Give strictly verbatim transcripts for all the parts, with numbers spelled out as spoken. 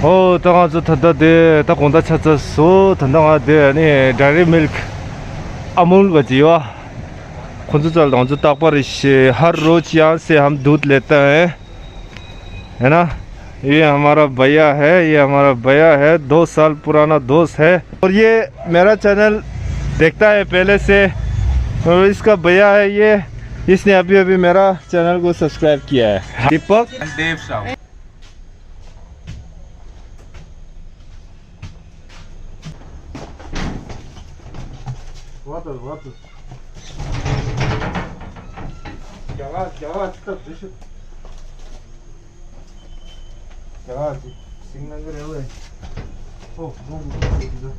ཨོ་ད་ང་ཚོ་ད་ལྟ་དེ་ད་དགོང་དག་ཆ་ཚ་སོ། ད་ལྟ་ང་དེ་ནི་Dairy Milk Amul ག་ཅི་ཡོད། ཁོ་ཚོ་ཚོ་ལ་ང་ཚོ་རྟག་པར་རེ་ཞིག हर रोज यहाँ से हम दूध लेते हैं, है ना। ये हमारा भैया है, ये हमारा भैया है, दो साल पुराना दोस्त है। और ये मेरा चैनल देखता है पहले से, और इसका भैया है ये, इसने अभी अभी मेरा चैनल को सब्सक्राइब किया है। दीपक। देव Sahu. Water, water. Gyaga, gyaga, chita, drishu. Gyaga, sing nang re we. Oh, no, no, no, no.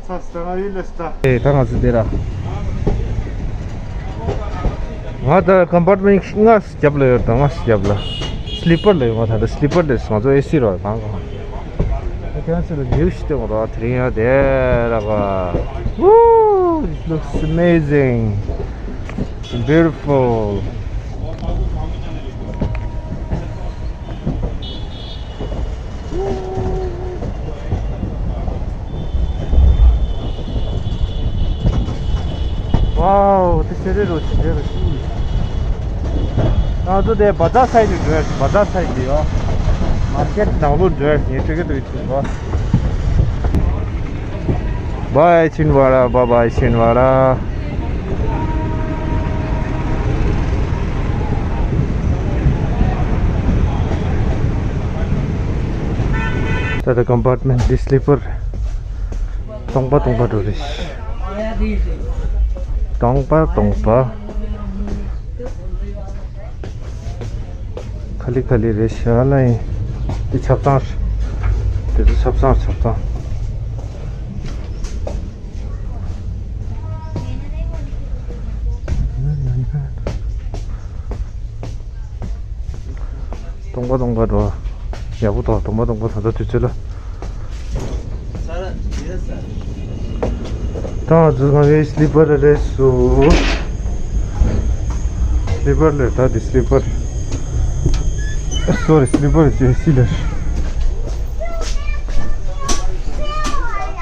ས་སྟ་ང་ཡི་ལེ་སྟ། ཨེ་ད་ང་ཚོ་འདི་ར། ང་ད་ཀམ་པར་ཊི་མེན་ཊི་ལྔ་རྒྱབ་ལ་ཡོད། ད་ལྔ་རྒྱབ་ལ། སི་ལི་པར་ལ་ཡོད། ང་ད་ལྟ་སི་ལི་པར་ལས་སོང་། ང་ཚོ་ཨེ་སི་རོ་གང་གང་། ཁྱེད་ཚོ་ལ་ཉིའུ་ཤི་སྟེ་ང་རོ་དེ་རིང་ཡ་དེ་ར་ག། Woo! It looks amazing. Beautiful. Wow, དེ་ཤེས་རེ་རོ་ཆེ་རེ་རོ་ཤི། ང་ཚོ་དེ་བ་ཛར་སའིཌ་འགྲོ་ཡ། བ་ཛར་སའིཌ་ཡོད། མར་ཀེཊ་ནང་ལོགས་འགྲོ་ཡ་ངས་སྤྲོད་ཀྱི་འདུག་ཡིན་པ། Bye Chhindwara, bye bye Chhindwara. ད་ལྟ་ཀམ་པར་ཊི་མེན་ཊི་འདི་སི་ལི་པར་སྟོང་པ་སྟོང་པ་འགྲོ་རེད། སྟོང་པ་སྟོང་པ། ཁ་ལི་ཁ་ལི་རེད་ཤག་ལ་ཡིན། འདི་ཆབ་གཙང་རེད། དེ་ཚོ་ཆབ་གཙང་ཆབ་གཙང་། སྟོང་པ་སྟོང་པ་འགྲོ། ཡག་པོ་འདུག་སྟོང་པ་སྟོང་པ། ད་ལྟ་དུས་ཚོད་ལ། ད་ང་ཚོ་གང་གའི་སི་ལི་པར་ལ་སླེབས་སོང་། སི་ལི་པར་ལ། ད་འདི་སི་ལི་པར། སོ་རི། སི་ལི་པར་ཅེས་སི་ལ།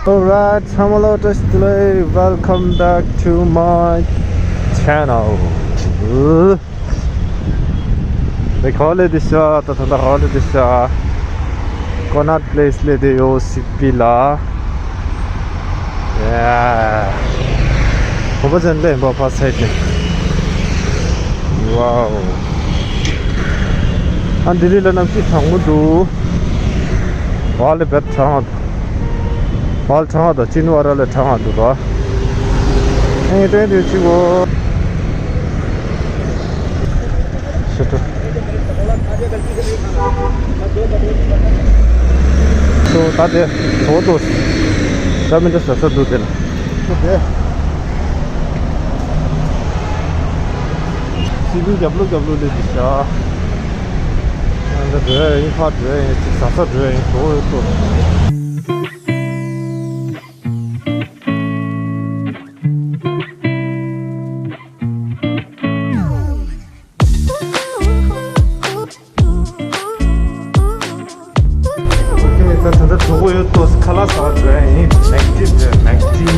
Alright, ཚང་མ་ལ་བཀྲ་ཤིས་བདེ་ལེགས། Welcome back to my channel. ད་ག་པར་སླེབས་བསྡད་ཤག་ད་ད་ད་ག་པར་སླེབས་བསྡད་ཤག Connaught Place སླེབས་བསྡད་ཡོད། སི་པི་ལ། Yeah. གོམ་པ་ཅན་ལས་འབབ་ཕ་ཚད་ཀྱི། Wow. ཨ་ལྡི་ལི་ལ་གནམ་གཤིས་གྲང་མོ་འདུག་བ་ལས་བེད་གྲང་བ་འདུག་བ་ལ་གྲང་བ་དང་ཅིན་ཝ་ར་ལ་གྲང་བ་འདུག་ར། ཨེ་ཏོ་ཨེ་ཏོ་ཅི་གོ། ཤི་ཏུ། སོ་ད་དེ་དོ་དོ། ད་མི་འདྲ་ས་ས་འདུག་དེ་ལ། སོ་དེ། སི་པི་རྒྱབ་ལོགས་རྒྱབ་ལོགས་ལས་འདི་ཤ། ང་འདི་འགྲོ་ཡ་ཡིན། ཕར་འགྲོ་ཡ་ཡིན། ཅིག་ཟ་ས་འགྲོ་ཡ་ཡིན། དོ་ཡོད་དོ། ད་ད་ལྟ་གྲོགས་པོ་ཡོད་དོ། ཁ་ལག་ཟ་བར་འགྲོ་ཡ་ཡིན། མེག་ཌི་འགྲོ། མེག་ཌི།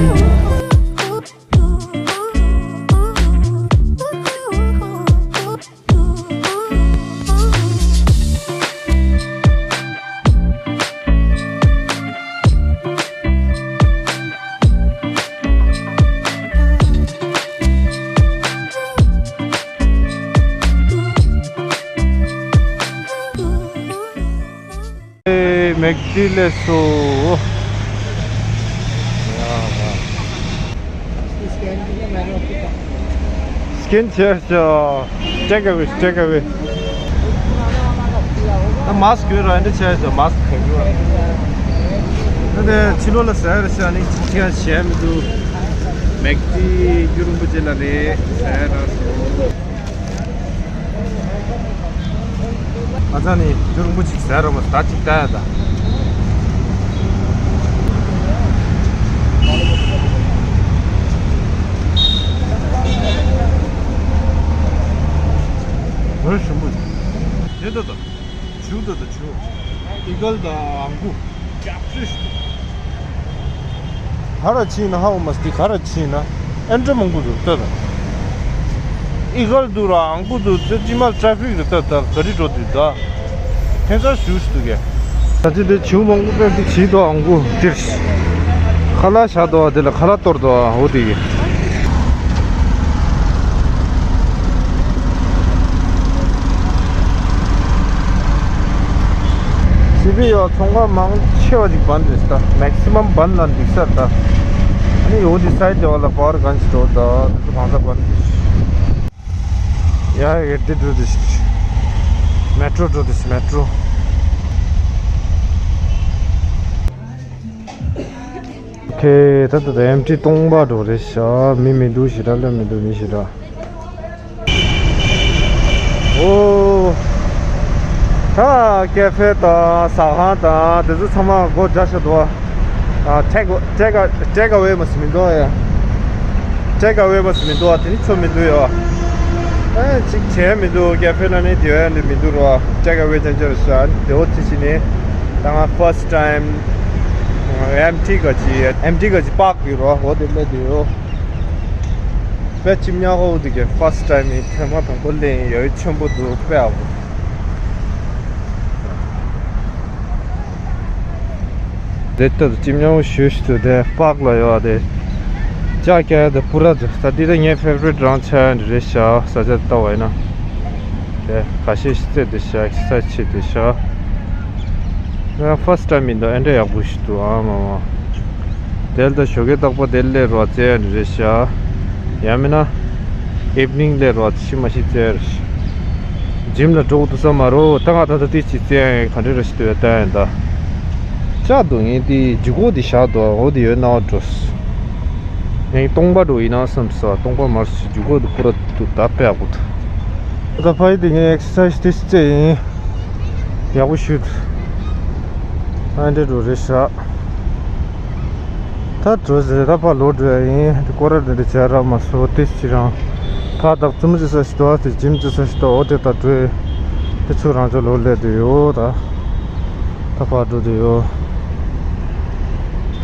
ཨེ་མེག་ཌི་ལས་སོ། Skin care ཤོག take away take away. ད་མཱ་སི་ཀི་ཡོད་ར། འདི་བྱས་ཤོག་མཱ་སི་ཀི་ག་གི་བ། ད་དེ་ཕྱི་ལོགས་ལ་ཟ་ཡ་རེད་ཤག་ནི་ཅི་ཅི་ཡང་བྱས་མི་འདུག་མེག་ཏི་རྒྱུ་རིན་པོ་ཆེ་ལ་རེད། ཟ་ཡ་ར་སོ། ང་ཚ་ནི་རྒྱུ་རིན་པོ་ཆེ་ཟ་ར་མ་ཟ་ཅིག་ལྟ་ཡ་ད། ཧོན་ཞིམ་པོ། དེ་ད་ད། ཆུ་ད་ད་ཆུ། ཨི་གལ་ད་ཨང་གུ། ཧ་ར་ཆི་ན་ཧ་འོ་མ་སྟི་ཧ་ར་ཆི་ན། ཨེ་འདྲ་མང་པོ་འདུག་ལྟ་དང་། ཨི་གལ་འདུག་ར་ཨང་གུ་འདུག་ཙེ་ཅི་མ་ཊ་ཕིག་རེད་ད་ད་ག་རི་འགྲོ་དུས་ད། ཁྱེད་ཚོ་ཞུ་ཞུ་འདུག་གས། ད་ཅི་དེ་ཆུ་མང་པོ་དཔེ་འདི་བྱིས་དོ་ཨང་གུ་འདིར། ཁ་ལག་བཞག་དོ་དེ་ལ་ཁ་ལག་གཏོར་དོ་འོ་དེ་གི། སི་བི་ཡོ་ཚོང་ཁང་མང་ཆེ་བ་ཅིག་བན་རེད་ད། མེག་སི་མམ་བན་ལ་འགྲིག་ས་ད། ཨ་ནི་འོ་དེ་སའི་ཌི་བ་ལ་པ་ཝར་གན་ཞིག་འགྲོ་ད་དེ་ཚོ་གང་ས་བན་རེད། ཡ་ཡ་དེ་འགྲོ་དེ་ཞིག་མེ་ཊྲོ་འགྲོ་དེ་ཞིག་མེ་ཊྲོ། ཁེ་ད་ད་ད་ཨེམ་ཊི་སྟོང་པ་འགྲོ་རེད་ཤག་མི་མི་འདུག་ཞེ་དྲག་སླེབས་མི་འདུག་མི་ཞེ་དྲག་ཨོ། ད་ཀེ་ཧྥེ་དང་ཟ་ཁང་དང་དེ་ཚོ་ཚང་མ་སྒོ་རྒྱག་ཤག་འདུག་ཨ། ཊེག་ཊེག་ཊེག་ཨ་ཝེ་མ་ཟིན་མི་འདུག་ཨ། ཡ། ཊེག་ཨ་ཝེ་མ་ཟིན་མི་འདུག་ཨ། དེ་ནི་ཚོ་མི་འདུག་ཡ། ཨེ་ཅིག་བྱས་མི་འདུག་ཀེ་ཧྥེ་ན་ནི་དེ་བས་ནི་མི་འདུག་རོ། ཊེག་ཨ་ཝེ་ཅན་ཅར་ཤ་དེ་འོ་ཚི་ཆི་ནི། ད་ང་ཕར་སི་ཊི་ཊེམ་ཨེམ་ཊི་ག་ཅི་ཨེམ་ཊི་ག་ཅི་པཱག་གི་རོ་འོ་དེ་ལས་དེ་ཡོ། དཔེ་ཅིམ་ཉག་ཧོ་འདི་གའི་ཕར་སི་ཊི་ཊེམ་ཡིན། ཐེངས་མ་དང་པོ་ལེན་ཡོད་ཆེན་པོ་འདུག་དཔེ་ཨ་བོ། དེ་ལྟར་ཅིམ་ཉག་ཧོ་ཞུ་ཞུ་དུ་དེ་པཱག་ལ་ཡོད་དེ། ཅག་ཀྱ་དེ་པུ་ར་དུ་ད་འདི་ད་ངའི་ཕེ་ཝ་རིཊ་རང་ཆ་ཡ་འདི་རེད་ཤག་ས་ཆ་ལྟ་བ་ཡིན་ན། དེ་ཁ་ཤས་ཤིག་རྩེད་དེ་ཤག་ཨེག་སར་སའི་ཛི་བྱེད་དེ་ཤག་ང་ཕར་སི་ཊི་ཊེམ་ཡིན་ད་ཨེ་འདྲ་ཡག་པོ་ཞིག་འདུག་ཨ་མ་མ། དེ་ལ་ད་ཞོགས་ཀས་རྟག་པར་དེ་སླེབས་རོགས་རྩེ་ཡ་འདྲ་རེད་ཤག་ཡང་མིན་ན་ཨིབ་ནིང་སླེབས་རོགས་ཤི་མ་ཤི་རྩེ་ཡ་རེད་ཤག་ཇིམ་ལ་འགྲོ་དགོས་འདུག་ས་མ་རོ། ད་ང་ད་ད་ཏི་ཅི་རྩེ་ཡ་ག་འདྲ་རེད་ཤག་ལྟོས་ཡ་ལྟ་ཡ་ད། ཅག་འདུག་ངས་དེ་འཇུག་སྒོ་དེ་བཞག་འདུག་འོ་དེ་ཡོད་ན་འགྲོ། ངས་སྟོང་པ་འགྲོ་ཡིན་ན་བསམ་ས་སྟོང་པ་མར་ཞིག་འཇུག་སྒོ་དེ་པུ་ར་འདུག་ད་དཔེ་ཡག་པོ་འདུག་ད་ཕ་ཡི་དེ་ངས་ཨེག་སར་སའི་ཛི་དེ་རྩེ་ཡིན། ཡག་པོ་ཞུ། ཨ་འདྲེ་འགྲོ་རེད་ཤག་ད་འགྲོ་ཟེར་ད་ཕར་ལོག་འགྲོ་ཡ་ཡིན། དེ་སྐོར་ར་འདི་འདྲ་བྱས་ར་མ་སོ་དེ་ཕྱི་རང་། ཕར་བདག་བཙུན་མོ་ཅི་ས་ཞིག་འདུག་དེ་ཇིམ་ཅི་ས་ཞིག་འདུག་འོ་དེ་ད་འགྲོ་ཡ། དེ་ཚོ་རང་ཚོ་ལོག་སླེབས་དུ་ཡོད་ད། ད་ཕར་འགྲོ་དུ་ཡོད།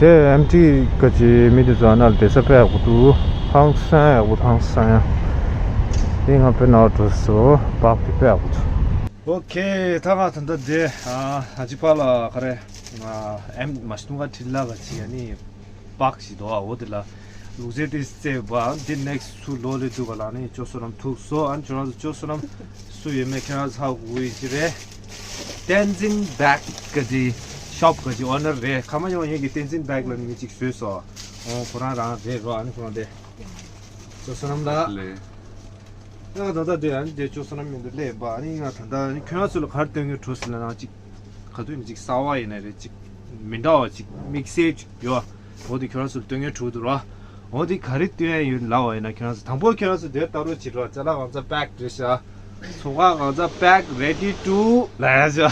དེ་ཨེམ་ཊི་ག་ཅི་མི་དེ་ཚོ་ཨ་ན་ལ་བསྡད་ས་དཔེ་ཡག་པོ་འདུག་ཧང་སང་ཡག་པོ་ཧང་སང་ཡ། དེ་ང་དཔེ་ནང་འགྲོ་སོ་བག་དེ་དཔེ་ཡག་པོ་འདུག་ཨོ་ཁེ། ད་ང་ད་ལྟ་དེ་ཨ་ཅི་པ་ལ་ག་རེ་ཨ་ཨེམ་མ་ཤི་ནུ་ག་ཁྲི་ལ་ག་ཅི་ཡ་ནི་པག་ཞིག་འདུག་འོ་དེ་ལ་ལུག་རྫི་དེ་རྩེ་བ་དེ་ནེག་སུ་ལོ་ལེ་དུ་ག་ལ་ནི་ཅོ་སོ་རམ་ཐུག་སོ་ཨན་ཅོ་ར་ཅོ་སོ་རམ་སུ་ཡོད་མེད་ཁྱེད་རང་ཚ་གུ་ཡི་ཅི་རེད། ཏན་ཛིན་བེག་ག་ཅི་ཤོབ་ག་ཅི་ཨོ་ནར་རེད། ཁ་མ་ཡོང་ཡིན་གི་ཏན་ཛིན་བེག་ལ་མི་གཅིག་བཟོས་སོ། ཨོ་ཁོ་རང་རང་རེད་རོ། ཨ་ནི་ཁོ་རང་དེ་ཅོ་སོ་རམ་ལ། ལེ། ང་ད་ལྟ་དེ་ཨ་ནི་དེ་ཅོ་སོ་རམ་མི་འདུག་ལེ་བ། ཨ་ནི་ང་ད་ལྟ་ཨ་ནི་ཁྱོད་རང་ཚོ་ལ་ག་རེ་སྟོན་གི་འགྲོ་ཟེར་ན་ཅིག་ག་དུས་ནས་ཅིག་གསར་བ་ཡིན་ན་རེད། ཅིག་མི་འདྲ་བ་ཅིག་དམིགས་བསལ་ཅིག་ཡོད། འོ་དེ་ཁྱོད་རང་ཚོར་སྟོན་ཡས་འགྲོ་འདུག་ར། འོ་དེ་ག་རེ་སྟོན་ཡས་ཡོད་ལབ་པ་ཡིན་ན་ཁྱོད་རང་ཚོ་དང་པོ་ཁྱོད་རང་ཚོ་དེར་ལྟ་རོགས་བྱེད་རོགས། ཅ་ལག་གང་ཚ་པེག་རེད་ཤག་ཚོང་ཁང་གང་ཚ་པེག་རེ་ཌི་ཊུ་ལབ་ཡ་ཤག་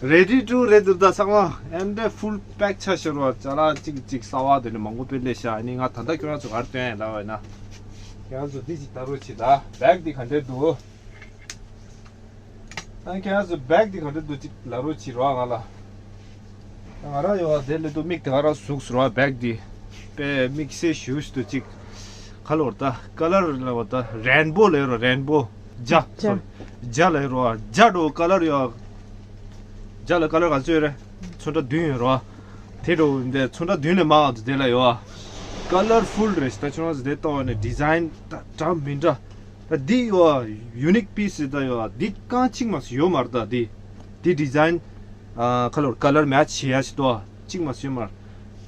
རེ་ཌི་ཊུ་རེད་འདུག་ད་ཚང་མ་ཨེམ་ཌེ་ཕུལ་པེག་ཆགས་ཤག་རོ། ཅ་ལག་གཅིག་གཅིག་གསར་བ་དེ་འདྲ་མང་པོ་དཔེ་སླེབས་ཤག་ཨ་ནི་ང་ད་ལྟ་ཁྱོད་རང་ཚོ་ག་རེ་སྟོན་ཡས་ལབ་པ་ཡིན་ན། ཁྱོད་རང་ཚོ་འདི་ཅིག་ལྟ་རོགས་བྱེད་ད། བེག་འདི་ག་འདྲས་འདུག་ཨ་ཁྱེད་རང་ཚོ་བེག་འདི་ག་འདྲ་འདུག་ཅིག་ལབ་རོགས་བྱེད་རོགས་ང་ལ། ང་རང་ཡོད་པ་དེ་ལས་དུ་མིག་དེ་ག་རང་ཟུག་ཟེར་བ་བེག་འདི། དཔེ་དམིགས་བསལ་ཞེ་པོ་ཅིག་འདུག་ཅིག་ག་ལབ་ར་ད་ཀ་ལར་ལབ་པ་ད་རེན་བོ་ལབ་རོ། རེན་བོ་རྒྱ་རྒྱ། སོ་རི་རྒྱ་ལབ་རོ། རྒྱ་འགྲོ་ཀ་ལར་ཡོད། རྒྱ་ལ་ཀ་ལར་ག་ཚོད་ཡོད་རེད། ཚོན་ཁྲ་བདུན་ཡོད་རོ། དེ་འགྲོ་འདི་ཚོན་ཁྲ་བདུན་ལས་མང་བ་དེ་ལ་ཡོད། ཀ་ལར་ཕུལ་རེད། ད་ཁྱོད་རང་ཚོ་དེ་ལྟ་བ་ནས་ཌི་ཛའིན་ད་འདྲ་མི་འདྲ། ད་འདི་ཡོད་ཡུ་ནིག་པི་སི་ད་ཡོད། འདི་རྐང་གཅིག་མ་ཟད་ཡོད་མ་རེད། ད་འདི་འདི་ཌི་ཛའིན་ཨ་ཁ་ལོར་ཀ་ལར་མེ་ཆི་བྱེད་ཡ་ཞིག་ཏོ་གཅིག་མ་ཟད་ཡོད་མ་རེད།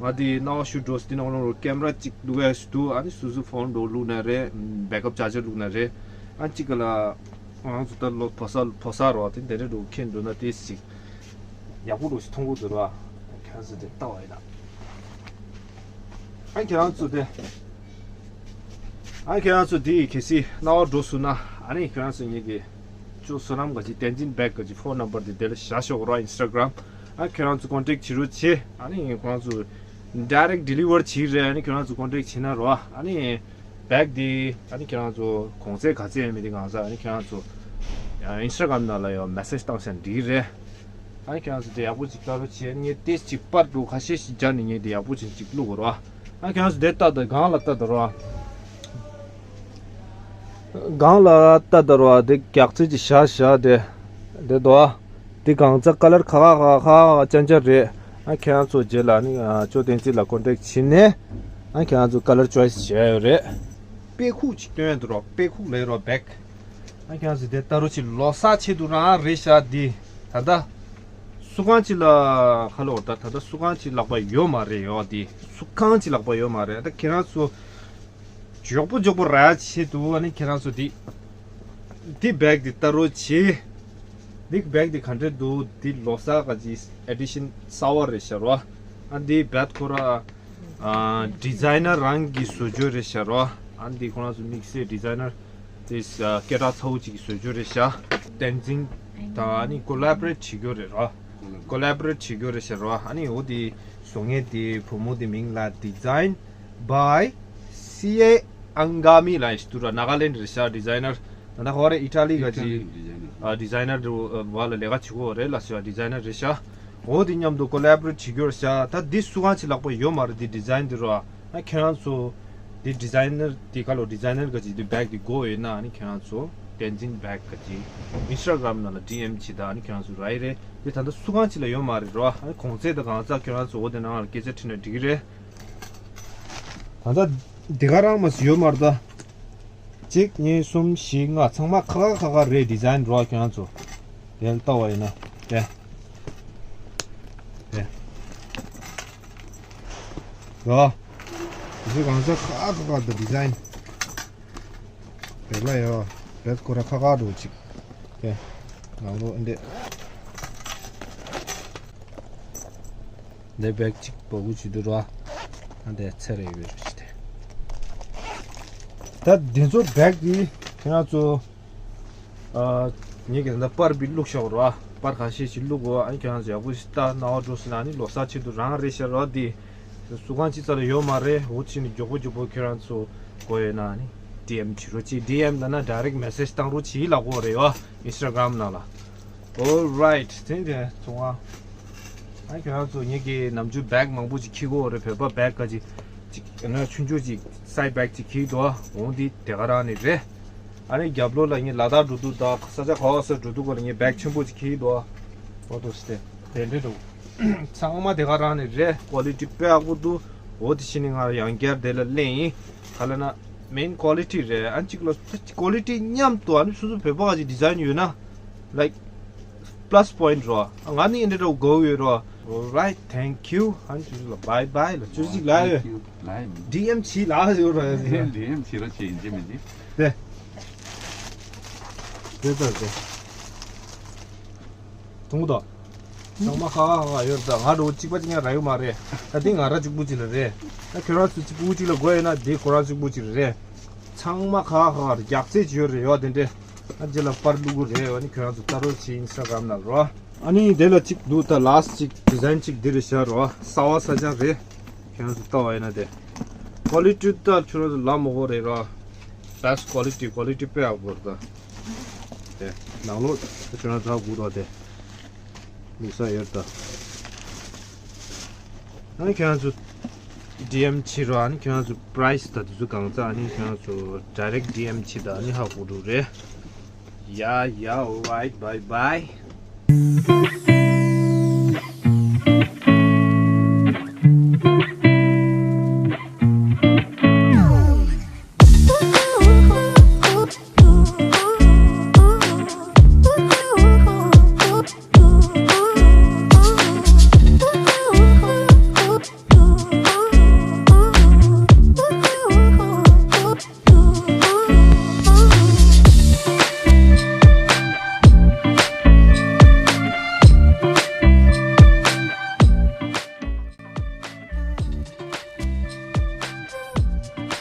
ང་དེ་སྣང་བ་ཤུ་འགྲོ་སི་དེ་ནང་ལོགས་ཀེམ་ར་གཅིག་བླུག་ཡ་ཞིག་འདུག་ཨ་ནི་སོ་སོ་ཕོན་འགྲོ་བླུག་ན་རེད། བེག་ཨབ་ཅར་ཇར་བླུག་ན་རེད། ཨ་གཅིག་ག་ལ་ང་ཚོ་ད་ལོ་ཕོ་ས་ཕོ་ས་རོ་དེ་འདི་འདྲ་འགྲོ་ཁྱེད་འགྲོ་ན་དེ་ཞིག་ཡག་པོ་འགྲོ་ཞིག་མཐོང་གི་འདུག་ར། ཁྱེད་རང་ཚོ་དེ་ལྟ་བ་ཡིན་ན། ཨ་ཁྱེད་རང་ཚོ་དེ། ཨ་ཁྱེད་རང་ཚོ་དེ་གལ་སྲིད་སྣང་བ་འགྲོ་སོང་ན་ཨ་ནི་ཁྱེད་རང་ཚོ་ངེད་ཀྱི་ཅོ་བསོད་ནམས་ག་ཅིག་བསྟན་འཛིན་བེག་ག་ཅིག་ཕོན་ནམ་བར་དེ་དེ་ལ་བཞག་ཤོག་ར། ཨིན་སི་ཊ་གྷ་རམ། ཨ་ཁྱེད་རང་ཚོ་ཀོན་ཊེག་བྱེད་རོགས་བྱེད། ཨ་ནི་ཁྱེད་རང་ཚོ་ཌའི་རེག་ཌི་ལི་ཝར་བྱེད་རེད། ཨ་ནི་ཁྱེད་རང་ཚོ་ཀོན་ཊེག་བྱེད་ན་རོ། ཨ་ནི་བེག་དེ་ཨ་ནི་ཁྱེད་རང་ཚོ་གོང་ཚད་ག་ཚད་ཡོད་མེད་དེ་གང་ཟག་ཨ་ནི་ཁྱེད་རང་ཚོ་ཨིན་སི་ཊ་གྷ་རམ་ནང་ལ་ཡང་མེ་སེཇ་བཏང་ཤག་འགྲིག་རེད། ཨ་ནི་ཁྱེད་རང་ཚོ་དེ་ཡག་པོ་ཅིག་ལྟ་རོགས་བྱེད། ངས་ཏེས་ཅིག་པར་འདྲ་ཁ་ཤས་ཤིག་སྦྱར་ནས་ངས་དེ་ཡག་པོ་ཅིག་ཅིག་བླུག་དགོས་རོགས། ཨ་ཁྱེད་རང་ཚོ་དེ་ལྟ་དང་སྒང་ལ་ལྟ་དང་རོགས། སྒང་ལ་ལྟ་དང་རོགས། དེ་རྒྱག་རྩེ་ཅིག་བཞག་བཞག་དེ་དེ་དོ། དེ་གང་ཚ་ཀ་ལར་ཁ་ཁ་ཁ་ཁ་ཅན་ཅན་རེད། ཨ་ཁྱེད་རང་ཚོ་རྗེས་ལ་ནི་ཅོ་བསྟན་འཛིན་ལ་ཀོན་ཊེག་བྱས་ནས་ཨ་ཁྱེད་རང་ཚོ་ཀ་ལར་ཅོའི་སི་བྱས་ཡོད་རེད། དཔེ་ཁུག་ཅིག་སྟོན་ཡོད་དུ་རོགས། དཔེ་ཁུག་ལས་རོགས་བེག་ཨ་ཁྱེད་ཚོ་དེ་ལྟ་རོགས་བྱེད། ལོ་གསར་ཆེད་དུ་རང་རེད་ཤག་འདི། ད་ལྟ་སུ་གང་ཅིག་ལ་ཁ་ལོ་ད་ད་ལྟ་སུ་གང་ཅིག་ལག་པ་ཡོད་མ་རེད་ཡོད་འདི། སུ་གང་ཅིག་ལག་པ་ཡོད་མ་རེད། ད་ཁྱེད་རང་ཚོ་མགྱོགས་པོ་མགྱོགས་པོ་རག་ཆེད་དུ་ཨ་ནི་ཁྱེད་རང་ཚོ་འདི་འདི་བེག་འདི་ལྟ་རོགས་བྱེད། འདི་བེག་འདི་ག་འདྲ་འདུག་འདི་ལོ་གསར་ག་ཅིག་ཨེ་ཌི་ཤན་གསར་པ་རེད་ཤག་རོ། ཨ་འདི་བེག་ཁོ་ར། ཨ་ཌི་ཛའི་ནར་རང་གིས་བཟོ་རྒྱུ་རེད་ཤག་རོ། ཨ་འདི་ཁོ་རང་ཚོ་དམིགས་བསལ་ཌི་ཛའི་ནར་དེ་སྐད་གྲགས་ཚ་བོ་ཅིག་གིས་བཟོ་རྒྱུ་རེད་ཤག་བསྟན་འཛིན་དང་ཨ་ནི་ཀོ་ལ་བོ་རེ་ཊི་བྱེད་རྒྱུ་རེད་རོ། ཀོ་ལ་བོ་རེ་ཊི་བྱེད་རྒྱུ་རེད་ཤག་རོ། ཨ་ནི་འོ་དེ་བཟོ་མཁན་དེ་བུ་མོ་དེ་མིང་ལ་Design by C A Angami་ལ་ཡིན་ཞིག་འདུག་ར། ནཱ་ག་ལེན་ཌི་རེད་ཤག་ཌི་ཛའི་ནར། ད་ལྟ་ཁོ་རེ་ཨི་ཊ་ལི་ག་ཅིག་ཨ་ཌི་ཛའི་ནར་རེད། བ་ལ་ལས་ཀ་བྱེད་གོ་རེད་ལ་ཤག་ཌི་ཛའི་ནར་རེད་ཤག་འོ་དེ་མཉམ་དུ་ཀོ་ལ་བོ་རེ་ཊི་བྱེད་རྒྱུ་རེད་ཤག་ད་འདི་སུ་གང་ཅིག་ལག་པ་ཡོད་མ་རེད། འདི་ཌི་ཛའིན་འདི་རོ། ཨ་ཁྱེད་རང་ཚོ་འདི་ཌི་ཛའི་ནར་འདི་ག་ལོ་ཌི་ཛའི་ནར་ག་ཅིག་འདི་བེག་འདི་དགོས་ཡོད་ན་ཨ་ནི་ཁྱེད་རང་ཚོ་བསྟན་འཛིན་བེག་ག་ཅིག་ཨིན་སི་ཊ་གྷ་རམ་ནང་ལ་ཌི་ཨེམ་བྱེད་ད། ཨ་ནི་ཁྱེད་རང་ཚོ་རག་གི་རེད། འདི་ད་ལྟ་སུ་གང་ཅིག་ལ་ཡོད་མ་རེད་རོ། ཨ་ནི་གོང་ཚད་དང་གང་ཟག་ཁྱེད་རང་ཚོ་འོ་དེ་ནང་ལ་སྐད་ཆ་དྲིས་ན་འགྲིག་གི་རེད། ད་ལྟ་འདི་ག་རང་མ་ཟིག་ཡོད་མ་རེད་ད། གཅིག་གཉིས་གསུམ་བཞི་ལྔ་ཚང་མ་ཁ་ཁ་ཁ་ཁ་རེད། ཌི་ཛའིན་རོ་ཁྱོད་རང་ཚོ། དེ་ལྟ་བ་ཡིན་ན་དེ། དེ། རོ། དེ་ཚོ་གང་ས་ཁ་ཁ་ཁ་དང་ཌི་ཛའིན། དེ་ལ་ཡོད། རེད་ཁོ་ར་ཁ་ཁ་འགྲོ་གཅིག་དེ། ནང་ལོགས་འདི། འདི་བེག་གཅིག་བོ་གུ་ཅི་འདུག་ར། ཨ་འདི་ཚེ་རེ་ཡོད་རེད་ཅི་དེ། ད་འདི་ཚོ་བེག་འདི་ཁྱེད་རང་ཚོ། ཨ། ངེད་ཀྱི་ད་ལྟ་པར་བི་བླུགས་ཤོག་ར། པར་ཁ་ཤས་ཤིག་བླུགས་གོ་ཨ་ཁྱེད་རང་ཚོ་ཡག་པོ་ཞིག་ལྟ་ན་བ་འགྲོ་སྲིད་ན་ནི་ལོ་གསར་ཆེད་དུ་རང་རེད་ཤག་ར་འདི། སུ་གང་ཅི་ཙ་ལ་ཡོད་མ་རེད། འོ་ཅི་ནི་མགྱོགས་པོ་མགྱོགས་པོ་ཁྱེད་རང་ཚོ་དགོས་ཡོད་ན་ནི་ཌི་ཨེམ་བྱེད་རོགས་གྱིས། ཌི་ཨེམ་ལ་ན་ཌའི་རེག་མེ་སེཇ་བཏང་རོགས་གྱིས་ལབ་དགོས་རེད་ཡོ། ཨིན་སི་ཊ་གྷ་རམ་ནང་ལ། Alright དེ་འདྲ་ཚོང་ཨ། ཨ་ཁྱོད་རང་ཚོ་ངེད་ཀྱི་ནམ་རྒྱུན་བེག་མང་པོ་ཅིག་འཁྱེར་གོ་རེད། བོད་པ་བེག་ག་ཅིག་ཅིག་ན་ཆུང་ཆུང་ཅིག་སའི་ཌི་བེག་ཅིག་འཁྱེར་འདུག་འོང་འདི་དེ་ག་རང་ནི་རེད། ཨ་ནི་རྒྱབ་ལོགས་ལ་ངས་ལ་དྭགས་འགྲོ་དུས་དང་ས་ཆ་ག་བ་སར་འགྲོ་དུས་ག་ལ་ངས་བེག་ཆེན་པོ་ཅིག་འཁྱེར་འདུག་འོ་དོ་སི་དེ་དེ་འདྲ་འདུག་ཚང་མ་དེ་ག་རང་ནི་རེད། ཀོ་ལི་ཊི་དཔེ་ཡག་པོ་འདུག་འོ་དེ་བཞིན་ནི་ང་ཡང་བསྐྱར་དེ་ལ་གླེང་ཡིན། ག་ལ་ན་མེན་ཀོ་ལི་ཊི་རེད། ཨ་གཅིག་ལ་ཀོ་ལི་ཊི་མཉམ་དུ་ཨ་ནི་སོ་སོ་བོད་པ་ག་ཅིག་ཌི་ཛའིན་ཡོད་ན་ལའིཀ་པ་ལ་སི་པོ་ཡིན་ཊི་རོ། ང་ནི་ཨེ་འདྲ་འདྲ་དགོས་ཡོད་རོ། Alright thank you ཨ་ནི་ཅུ་ལ་བའི་བའི་ལ་ཅུ་ཅིག་ལ་ཡོད། ཌི་ཨེམ་བྱིས་ལ་ཡོད་རོ། ཌི་ཨེམ་བྱིས་རོ་བྱིས་ཡིན་གཅིག་མིན་གཅིག་དེ་དེ་ལྟར་དེ། མཐོང་གི་འདུག་ཚང་མ་ཁ་ཁ་ཁ་ཁ་ཡོད་རེད། ད་ང་འགྲོ་གཅིག་པ་གཅིག་ཡང་རག་ཡོད་མ་རེད། ད་འདི་ང་རང་གཅིག་པུ་གཅིག་ལ་རེད། ད་ཁྱོད་རང་ཚོ་གཅིག་པུ་གཅིག་ལ་དགོས་ཡོད་ན་འདི་ཁོ་རང་གཅིག་པུ་གཅིག་ལ་རེད། ཚང་མ་ཁ་ཁ་ཁ་ཁ་རྒྱག་རྩེ་ཅིག་ཡོད་རེད་ཡོད་དེ་འདྲས། ཨ་རྗེས་ལ་པར་བླུག་གི་རེད། ཨ་ནི་ཁྱོད་རང་ཚོ་ལྟ་རོགས་བྱེད། ཨིན་སི་ཊ་གྷ་རམ་ནང་རོ། ཨ་ནི་དེ་ལ་གཅིག་འདུག་ད་ལཱ་སི་ཊི་གཅིག་ཌི་ཛའིན་གཅིག་འདི་རེད་ཤག་རོ། གསར་པ་གསར་རྐྱང་རེད། ཁྱོད་རང་ཚོ་ལྟ་བ་ཡིན་ན་དེ། ཀོ་ལི་ཊི་ད་ཁྱོད་རང་ཚོ་ལབ་མ་དགོས་རེད་རོ། བེ་སི་ཊི་ཀོ་ལི་ཊི། ཀོ་ལི་ཊི་དཔེ་ཡག་པོ་རེད་ད། དེ་ནང་ལོགས་ཁྱོད་རང་ཚོ་ཧ་གོ་འདུག་དེ། ལུག་ས་ཡོད་ད། ཨ་ནི་ཁྱོད་རང་ཚོ་ཌི་ཨེམ་བྱེད་རོགས། ཨ་ནི་ཁྱོད་རང་ཚོ་པ་རའི་སི་དང་དེ་ཚོ་གང་ཚ། ཨ་ནི་ཁྱོད་རང་ཚོ་ཌའི་རེག་ཌི་ཨེམ་བྱེད་ད། ཨ་ནི་ཧ་གོ་འགྲོ་རེད། Yeah, yeah, alright, bye bye.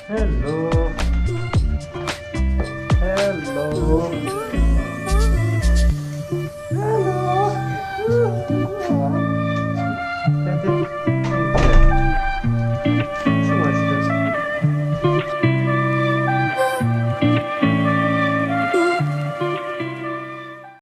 ཧེ་ལོ།